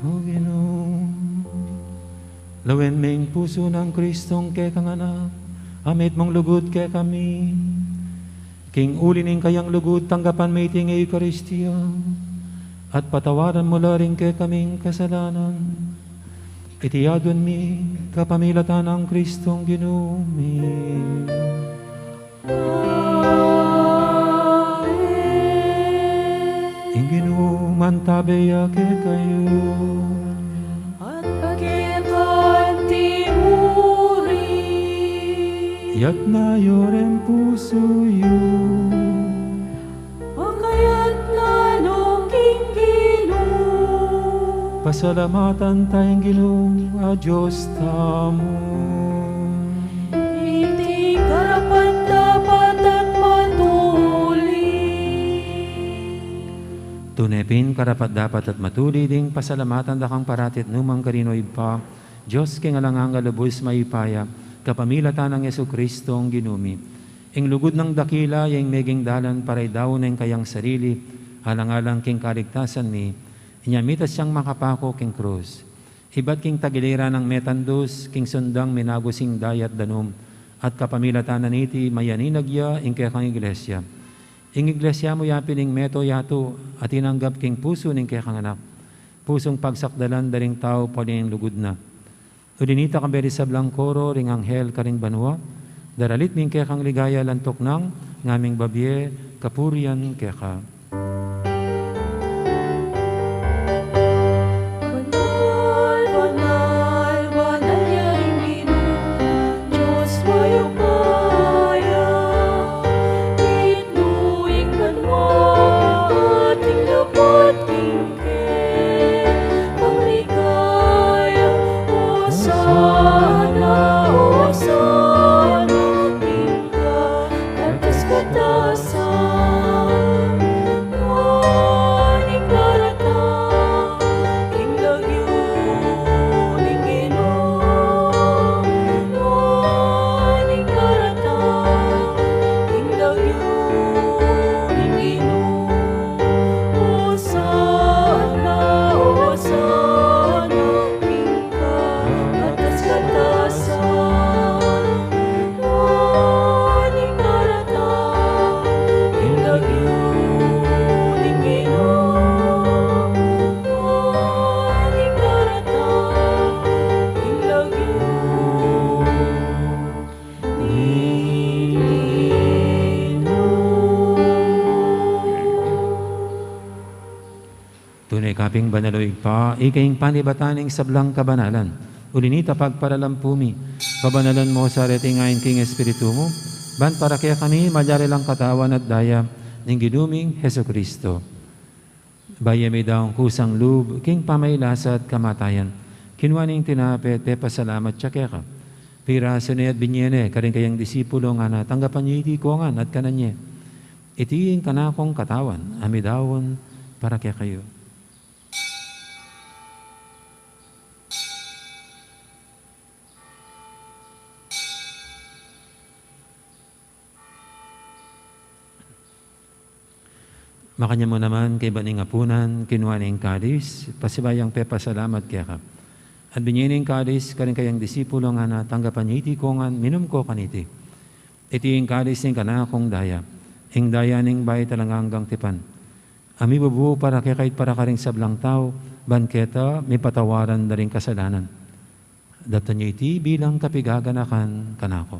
O Ginu, lawen me ing pusu nang Kristong kekang Anak, a mitmung lugud kekami. King uli ning kayang lugud, tanggapan me iti king Eukaristia, at patawaran mu la ring kekaming kasalanan. Iti adwan mi kapamilatan nang Kristong Ginu mi. Amen. Ing Ginu mantabe ya kekayu. At keka mu rin. Iyatas yu ring pusu yu. Pakayatas no king Ginu. Pasalamatan taya ing Ginu a Dios tamu. Iti karapat-dapat at matulid. Tune pin karapat-dapat at matulid ing pasalamatan da kang parati at nukarin man, O Ibpa, Dios king alang angga, lubus mayupaya, kapamilatan nang Jesucristo a Ginu mi. Ing lugud nang dakila ya ing meging dalan para idaun na ing kayang sarili, alang-alang king kaligtasan mi, inya mitas yang makapaku king krus. Ibat king tagiliran nang metandus, king sundang minagus ing daya at danum, at kapamilatan na niti mayaninag ya ing kekang Iglesia. Ing Iglesia mu ya pin ing meto yatu, a tinanggap king pusu ning kekang Anak. Pusung pagsakdalan da ring tau paling lugud na. Uli nita, kayabe ring sablang koro ring anghel karing banua, daralit mi ing kekang ligaya, lantuk nang ngaming babie kapurian keka. Banal, banal, banal ya ing Ginu, Dios mayupaya. Mitmu ing banua, at ing luput king pamligaya, Hosana, Hosana, king kakatas-katasan. Nuan ing daratang king lagyu ning Ginu. Nuan ing daratang king lagyu ning Ginu. Hosana, Hosana, king kakatas-katasan. Nuan ing daratang king lagyu ning Ginu. Nuan ing daratang king lagyu ning Ginu. Tune ka pin banal, o Ibpa, ika ing panibatan ning sablang kabanalan. Uli nita, pagparalampu mi, pabanalan mu sa reting ain king Espiritu mu, ban para kekami malyari lang katawan at daya ning Ginu ming Jesucristo. Bayu ya midaun kusang lub king pamagkasakit at kamatayan, kinua ne ing tinape, pepasalamat ya keka, pirasu ne at binie ne karing kayang disipulo, ngana, tanggapan ye iti kongan at kanan ye. Iti ing kanakung katawan a midaun para kekayu. Makanyan mu naman, kaybat ning apunan, kinua ne ing kalis, pasibayu yang pepasalamat keka, at binie ne ing kalis karing kayang disipulo, ngana, tanggapan ye iti kongan, minum ko kaniti. Iti ing kalis ning kanakung daya, ing daya ning bayu at alang anggang tipan, a mibubu para kekayu at para karing sablang tau, ban keta mipatawaran da ring kasalanan. Daptan ye iti bilang kapaganakan kanaku.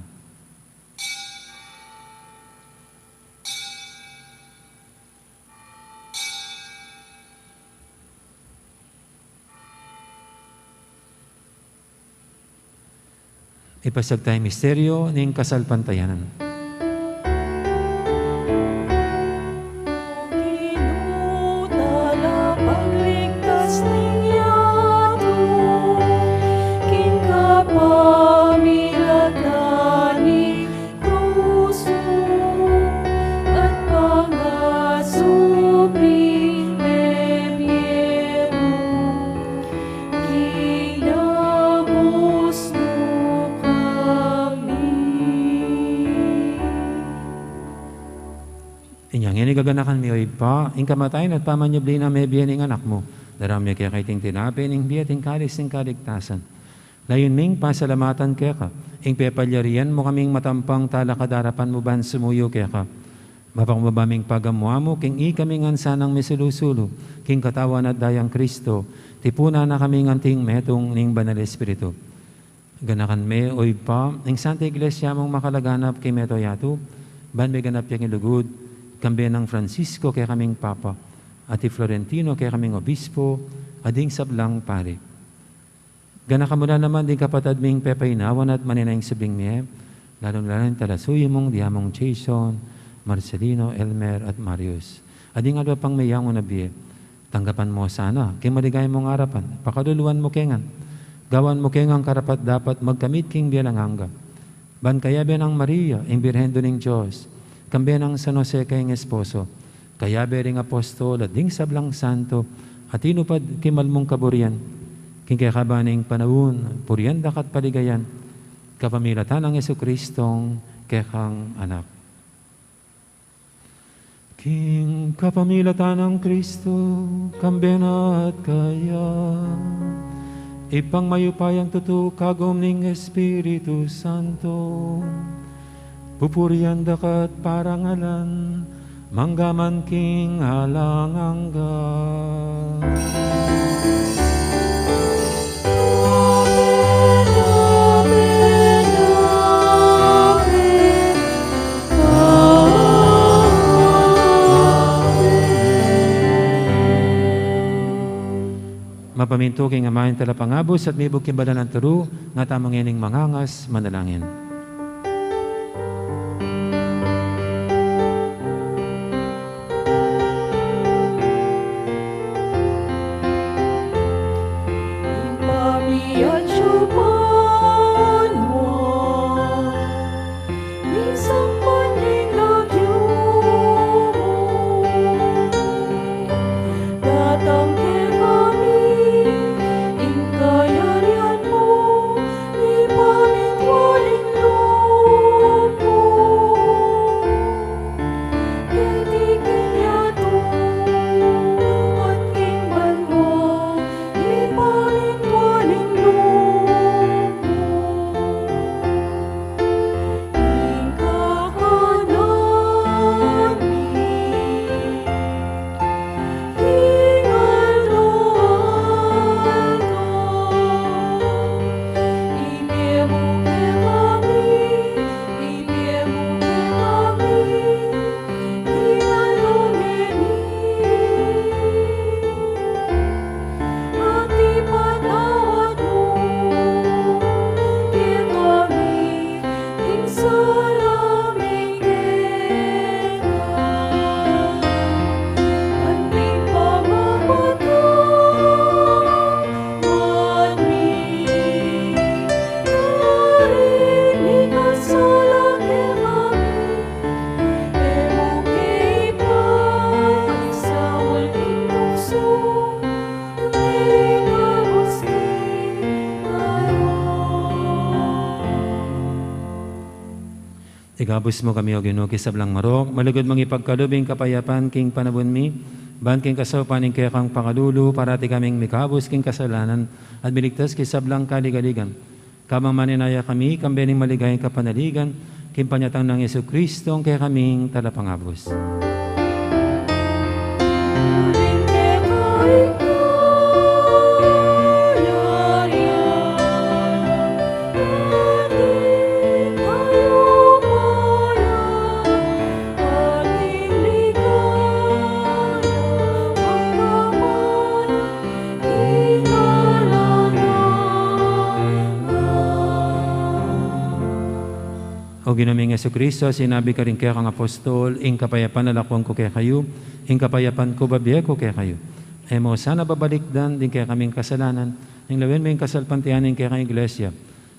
Ipasiag taya ing misteryu ning kasalpantayanan. O Ginu, talapagligtas ning yatu, king kapamilatan ning krus mu at pangasubli Ngeni gaganakan mi, o Ibpa, ing kamatayan at pamanyubli nang mebie ning Anak mu. Daraun mi keka iting tinape ning bie at ing kalis ning kaligtasan. Layun ming pasalamatan keka ing pepalyarian mu kaming matampang talakad king arapan mu ban sumuyu keka. Mapakumbaba ming pagamu-amu king ikami ngan sanang misulu-sulu king katawan at dayang Kristo, tipunan na kami ngan anting metung ning Banal Espiritu. Ganakan me, o Ibpa, ing Santa Iglesia mung makalaganap king mabilug a yatu, ban meganap ya king lugud, kambe nang Francisco kekaming Papa, at i Florentino kekaming Obispo, at ding sablang pari. Ganakan mu la naman ding kapatad ming pepaynawan at manenaya king subling mie, lalung-lalu na ing talasuyu mung diamung Jason, Marcelino, Elmer, at Marius. At ding aliwa pang meyangu na bie, tanggapan mu sana king maligaya mung arapan, pakaluluan mu kami ngan, gawan mu kami ngan karapat-dapat magkamit king bie alang angga. Ban kayabe nang Maria, ing Birhen Indu ning Dios, kambe nang San Jose kayang esposo, kayabe ring apostol at ding sablang santo a tinupad king mal mung kaburian, king kekaban ning panaun, purian da ka at paligayan, kapamilatan nang Jesucristong kekang Anak. King kapamilatan nang Kristo, kambe na at kaya, Ibpang mayupayang tutu, kagum ning Espiritu Santo, pupurian da ka at parangalan, mangga man king alang angga. Mapamintu king Ama ing Talapangabus at mibug king banal a turu, nga tamu ngening mangangas manalangin. Ing pamiacupan mu, misamban ing lagyu mu, datang kekami ing kayarian mu, mipamintuan ing lub mu keti king yatu at king banua, mipamintuan ing lub mu. Ing kakanan mi king aldo-aldo, ibie mu kekami, ibie mu kekami king aldo ngeni, at ipatawad mu kekami ing sala mi keka, anti pamapatawad mi karing mikasala kekami, e mu ke ipaisaul king tuksu, nune ikabus kekami. Ikabus mu kami, O Ginu, king sablang marok, malugud mung ipagkalub ing kapayapan king panaun mi, ban king kasaupan ning kekang pakalulu, parati kaming mikabus king kasalanan, at miligtas king sablang kaligaligan. Kabang manenaya kami, kambe ning maligayang kapanaligan, king panyatang nang Jesucristo, ing kekaming Talapangabus. O Ginu ming Jesucristo, sinabi mu karing kekang apostol, ing kapayapan lakuan ku kekayu, ing kapayapan ku bibie ku kekayu. E mu sana babalikdan ding kekaming kasalanan, nune lawen mu ing kasalpantayanan ning kekang Iglesia,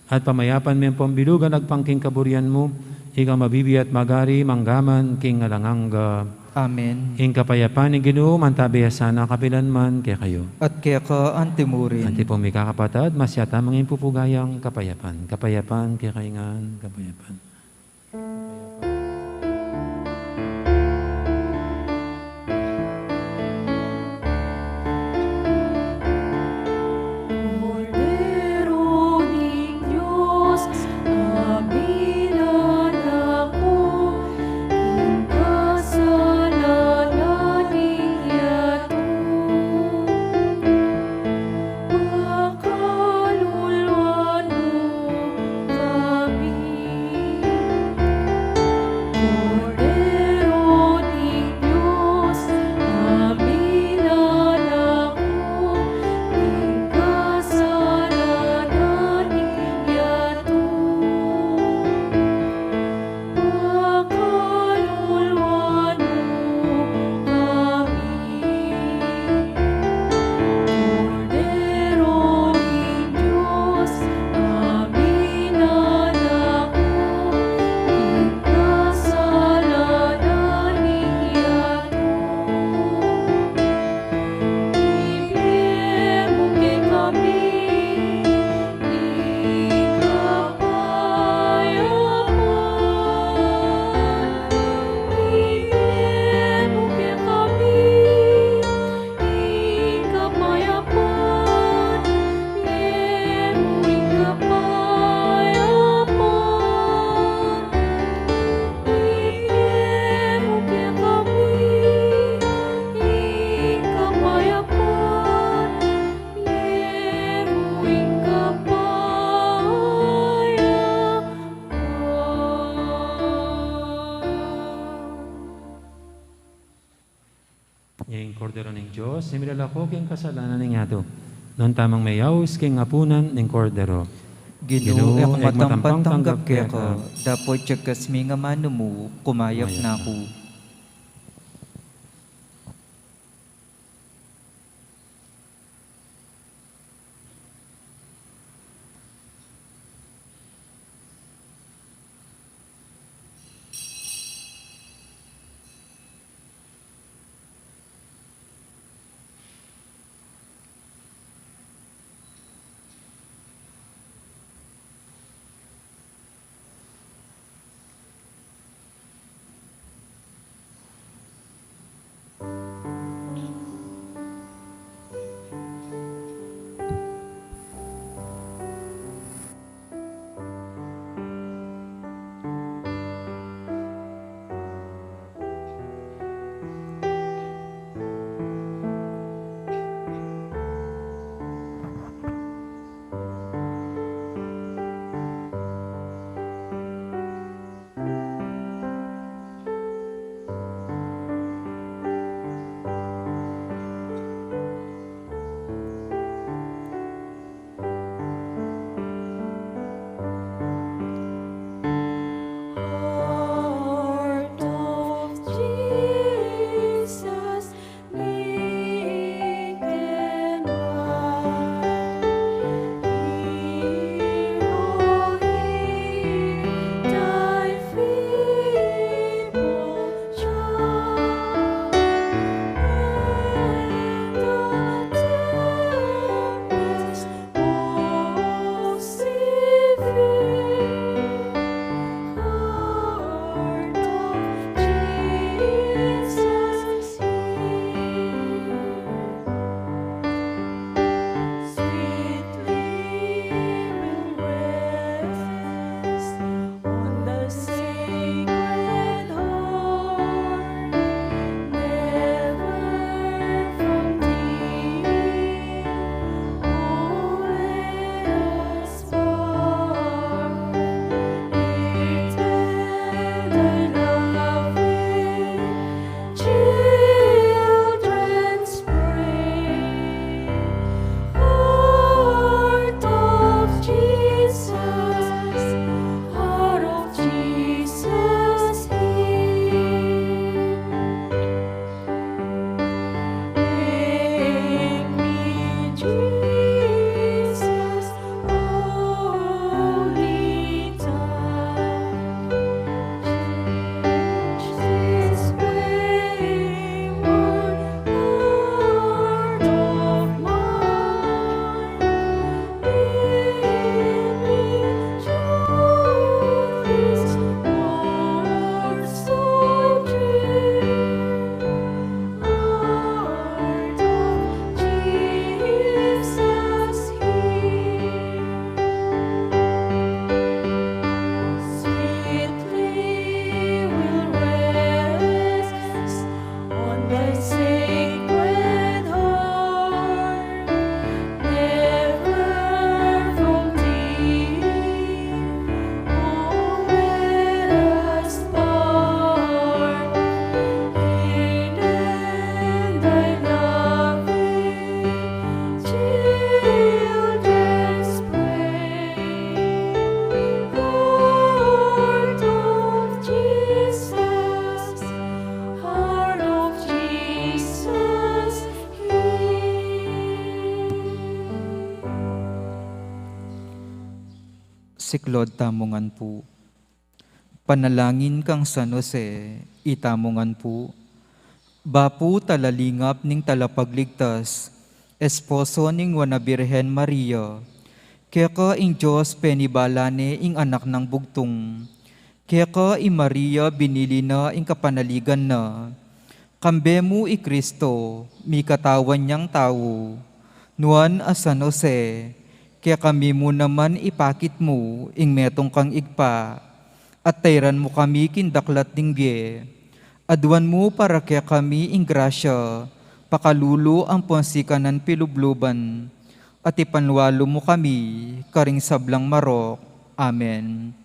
at pamayapan me ampong bilugan agpang king kaburian mu, ika a mabibie at magari mangga man king alang angga. Amen. Ing kapayapan ning Ginu mantabi ya sana kapilan man kekayu. At keka anti murin. At ipong mikakapatad, masyata mangin pupugayang kapayapan. Kapayapan kekayu ngan, kapayapan. Ing Kordero ning Dios, a milalako king kasalanan ning yatu. Nuan tamung meyaus king apunan ning Kordero. Ginu, e ku matampang tanggap keka, dapot yagas ming amanu mu, kumayap na ku. Heart of Jesus, meek and mild, hear, O hear thy feeble child, and the tempest most severe. Heart of Jesus, hear. Sweetly will rest on the sacred heart, never from thee, O let us part. Hear tender love with children's prayer. Heart of Jesus, heart of Jesus, hear. Make me, Jesus, holy thou. Change this wayward heart of mine. Sweetly will rest on thy sacred heart, never from thee, O let us part. Hear then thy loving children's prayer. Heart of Jesus, heart of Jesus, hear. Siklaud tamu ngan pu. Panalangin kang San Jose, itamu ngan pu. Bapu talalingap ning Talapagligtas, esposo ning Nuan a Birhen Maria, keka ing Dios penibala ne ing Anak nang bugtung. Keka i Maria binili na ing kapanaligan na. Kambe mu i Kristo, mikatawan yang tau. Nuan a San Jose, kekami mu naman ipakit mu ing metung kang Ibpa, at tairan mu kami king daklat ning bie. Aduan mu para kekami ing grasya, pakalulu ampon sikanan pilubluban, at ipanwalu mu kami karing sablang marok. Amen.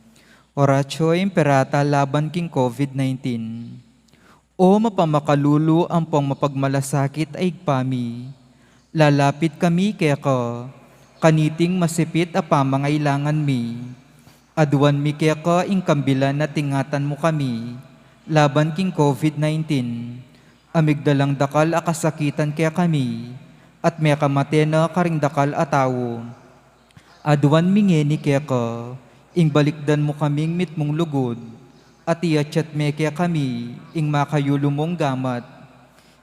Oratio Imperata laban king COVID nineteen. O mapamakalulu ampong mapagmalasakit a Ibpa mi, lalapit kami keka, kaniting masipit a pamangailangan mi. Aduan mi keka ing kambilan at ingatan mu kami laban king COVID nineteen, a migdalang dakal a kasakitan kekami, at mekamate na karing dakal a tau. Aduan mi ngeni keka, ing balikdan mu kaming mitmung lugud, at iatyat me kekami ing makayulu mung gamat.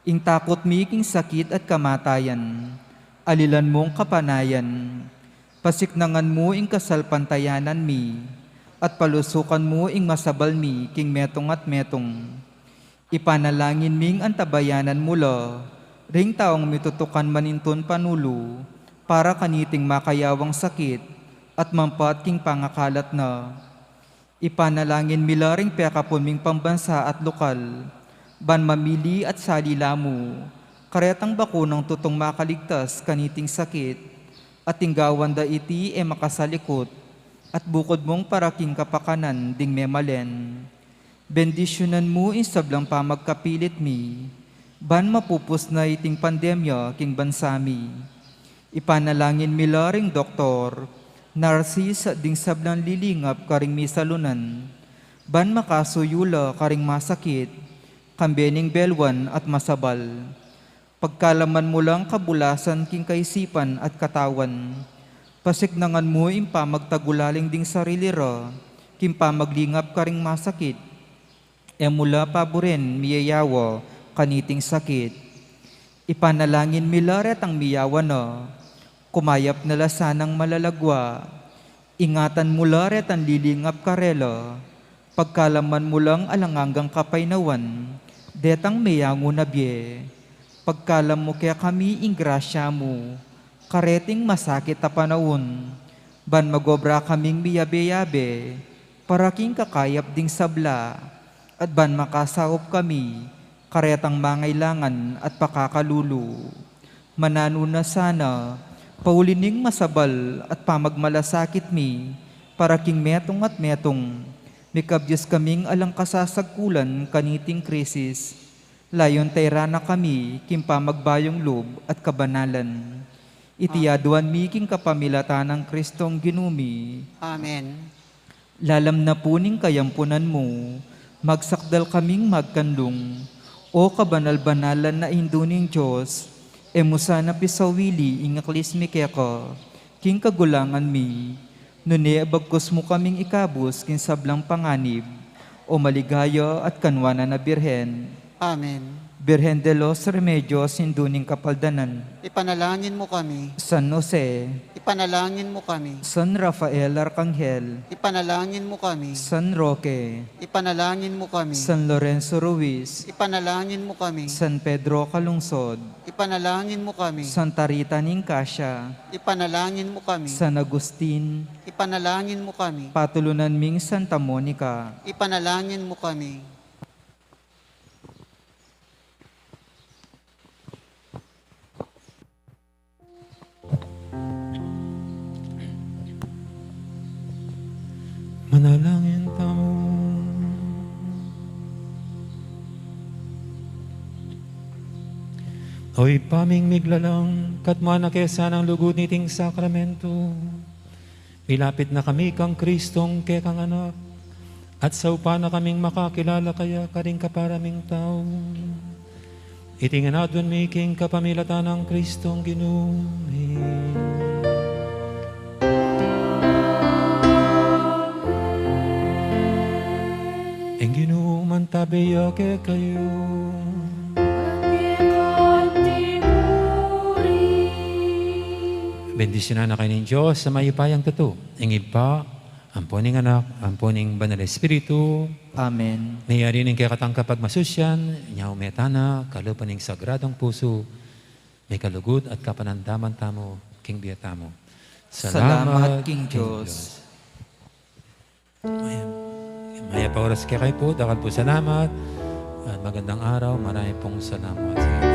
Ing takut mi king sakit at kamatayan, alilan mung kapanayan. Pasiknangan mu ing kasalpantayanan mi, at palusukan mu ing masabal mi king metung at metung. Ipanalangin ming antabayanan mu la ring taung mitutukan manintun panulu para kaniting makayawang sakit at mampat king pangakalat na. Ipanalangin mi la ring pekapun ming pambansa at lokal, ban mamili at sali la mu karetang bakunang tutung makaligtas kaniting sakit, at ing gawan da iti e makasalikut, at bukud mung para king kapakanan ding memalen. Bendisyunan mu ing sablang pamagkapilit mi, ban mapupus na iting pandemya king bansa mi. Ipanalangin mi la ring doktor, narsis, at ding sablang lilingap karing misalunan, ban makasuyu la karing masakit, kambe ning belwan at masabal. Pagkalaman mu lang kabulasan king kaisipan at katawan. Pasiknangan mu ing pamagtagulaling ding sarili ra king pamaglingap karing masakit. E mu la paburen miyayawa kaniting sakit. Ipanalangin mi la retang miyawa na, kumayap na la sanang malalagwa. Ingatan mu la retang lilingap karela, pagkalaman mu lang alang anggang kapaynawan detang meyangu na bie. Pagkalam mu kekami ing grasya mu kareting masakit a panaun, ban magobra kaming miyabe-yabe para king kakayap ding sabla, at ban makasaup kami karetang mangailangan at pakakalulu. Mananu na sana, pauli ning masabal at pamagmalasakit mi para king metung at metung, mikabyus kaming alang kasasagkulan kaniting krisis. Layun tayran na kami king pamagbayung lub at kabanalan. Iti aduan mi king kapamilatan nang Kristong Ginu mi. Amen. Lalam na pu ning kayampunan mu, magsakdal kaming magkanlung. O kabanal-banalan a Indu ning Dios, e mu sana pisawili ing aklis mi keka king kagulangan mi, nune bagkus mu kaming ikabus king sablang panganib, o maligaya at kanwanan a Birhen. Amen. Birhen de los Remedios, Indu ning Kapaldanan. Ipanalangin mu kami. San Jose. Ipanalangin mu kami. San Rafael Arkanghel. Ipanalangin mu kami. San Roque. Ipanalangin mu kami. San Lorenzo Ruiz. Ipanalangin mu kami. San Pedro Calungsod. Ipanalangin mu kami. Santa Rita ning Cascia. Ipanalangin mu kami. San Agustin. Ipanalangin mu kami. Patulunan ming Santa Monica. Ipanalangin mu kami. Manalangin tamu. O Ibpa ming miglalang, katmuan na ke sanang lugud niting sakramento. Milapit na kami kang Kristong kekang Anak, at saupan na kaming makakilala kaya karing kapara ming tau. Iti ngan aduan mi king kapamilatan nang Kristong Ginu mi. Ing Ginu mantabe ya kekayu. Bendisyunan na kayu ning Dios a mayupayang tutu, ing Ibpa, ampo ning Anak, ampo ning Banal Espiritu. Amen. Mayari ning kekatang kapagmasusian, nyaw me tana, kalupa ning Sagradong Pusu, mikalugud at kapanandaman tamu king bie tamu. Salamat king Dios. Mayap, mayap a oras kekayu pu, dakal pung salamat, at magandang araw, marami pong salamat.